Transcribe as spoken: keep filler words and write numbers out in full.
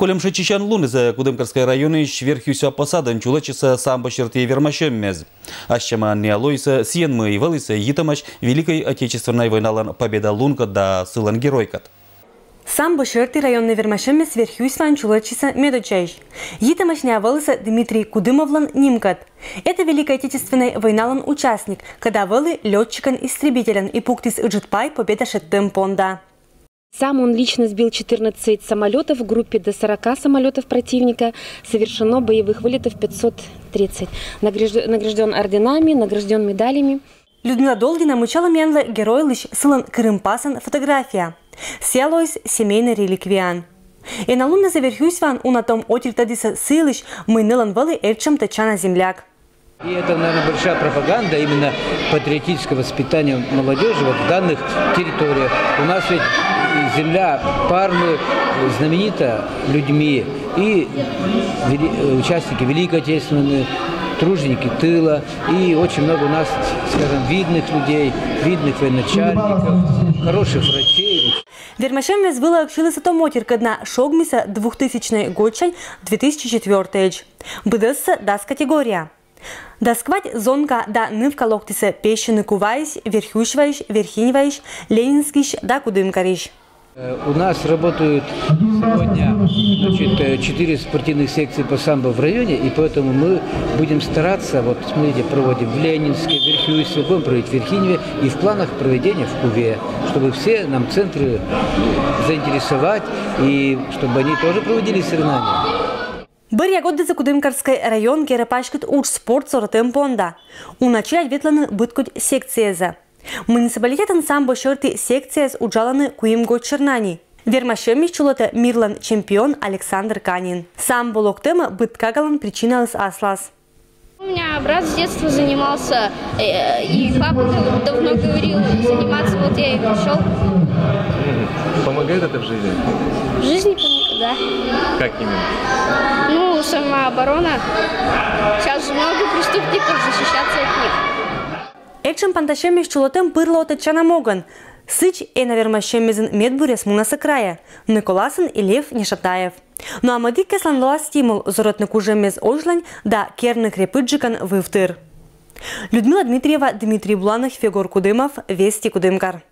Кольӧм шыӧдчысян лунысӧ Кудымкарскӧй районысь Верхъюсьва посадын чулӧдчис самбо серти вермасьӧммез. Ас сямӧн неалоисӧ сійӧн, мый вӧліс йитӧмаӧсь Великӧй Отечественнӧй войналӧн Победа лункӧд да сылӧн геройкӧд. Самбо серти районнӧй вермасьӧммес Верхъюсьваын чулӧдчисӧ медоддзаысь. Йитӧмаӧсь найӧ вӧлісӧ Дмитрий Кудымовлӧн нимкӧд. Этӧ Великӧй Отечественнӧй войналӧн участник, кӧда вӧлі лётчикӧн-истребительӧн и пуктіс ыджыд пай Победа шедьтӧм понда. Сам он лично сбил четырнадцать самолетов в группе до сорока самолетов противника. Совершено боевых вылетов пятьсот тридцать. Награжд- Награжден орденами, награжден медалями. Людмила Долгина мыччалӧ миянлы геройлысь сылӧн кырымпасӧн фотография. Сійӧ лоис семейнӧй реликвияӧн. Ӧні луннас Верхъюсьваын уна том отир тӧдісӧ сы йылысь, мый нылӧн вӧлі этшӧм тӧдчана земляк. И это, наверное, большая пропаганда именно патриотического воспитания молодежи вот в данных территориях. У нас ведь земля Пармы знаменита людьми и вели- участники Великой Отечественной войны, труженики тыла. И очень много у нас, скажем, видных людей, видных военачальников, хороших врачей. Вермасьӧммес вылӧ ӧксьылісӧ том отир, кӧдна шогмисӧ двухтысячнӧй годсянь две тысячи четвёртӧйӧдз. Быдӧссӧ дас категория. Дас квайт зонка да нывка локтісӧ Песьыны Куваысь, Верхъюсьваысь, Верхиньваысь, Ленинскысь да Кудымкарысь. У нас работают сегодня, значит, четыре спортивных секции по самбо в районе, и поэтому мы будем стараться, вот смотрите, проводим в Ленинске, в Верхъюсьве, будем проводить в Верхиньве, и в планах проведения в Куве, чтобы все нам центры заинтересовать, и чтобы они тоже проводили соревнования. Бӧръя гортадзӧ Кудымкарскӧй район керӧ паськыд удж — спорт сорӧтӧм понда. Уна челядь ветлӧны быдкодь секциясӧ. Муниципалитетын самбо серти секцияяс уджалӧны куим год сьӧрна ни. Вермасьӧммись чулӧтӧ мирлӧн чемпион Александр Канин. Самбо локтӧмӧ быд кагалӧн причинаыс аслас. У меня брат с детства занимался, и папа давно говорил заниматься, вот я и пришел. Помогает это в жизни? В жизни помогает, да. Как именно? Ну, самооборона. Сейчас же много преступников, защищаться от них. Этшӧм пантасьӧммись чулӧтӧм пыр лоӧ тӧдчана могӧн. Сідз, ӧні вермасьӧммезйын медбуръяс мунасӧ крайӧ Николасын и Лев Нешатаев. Но а мӧдіккяслӧн лоас стимул зорӧтны кужӧммес озьлань да керны крепыдджыкӧн вывтыр. Людмила Дмитриева, Дмитрий Буланов, Егор Кудымов, «Вести Кудымкар».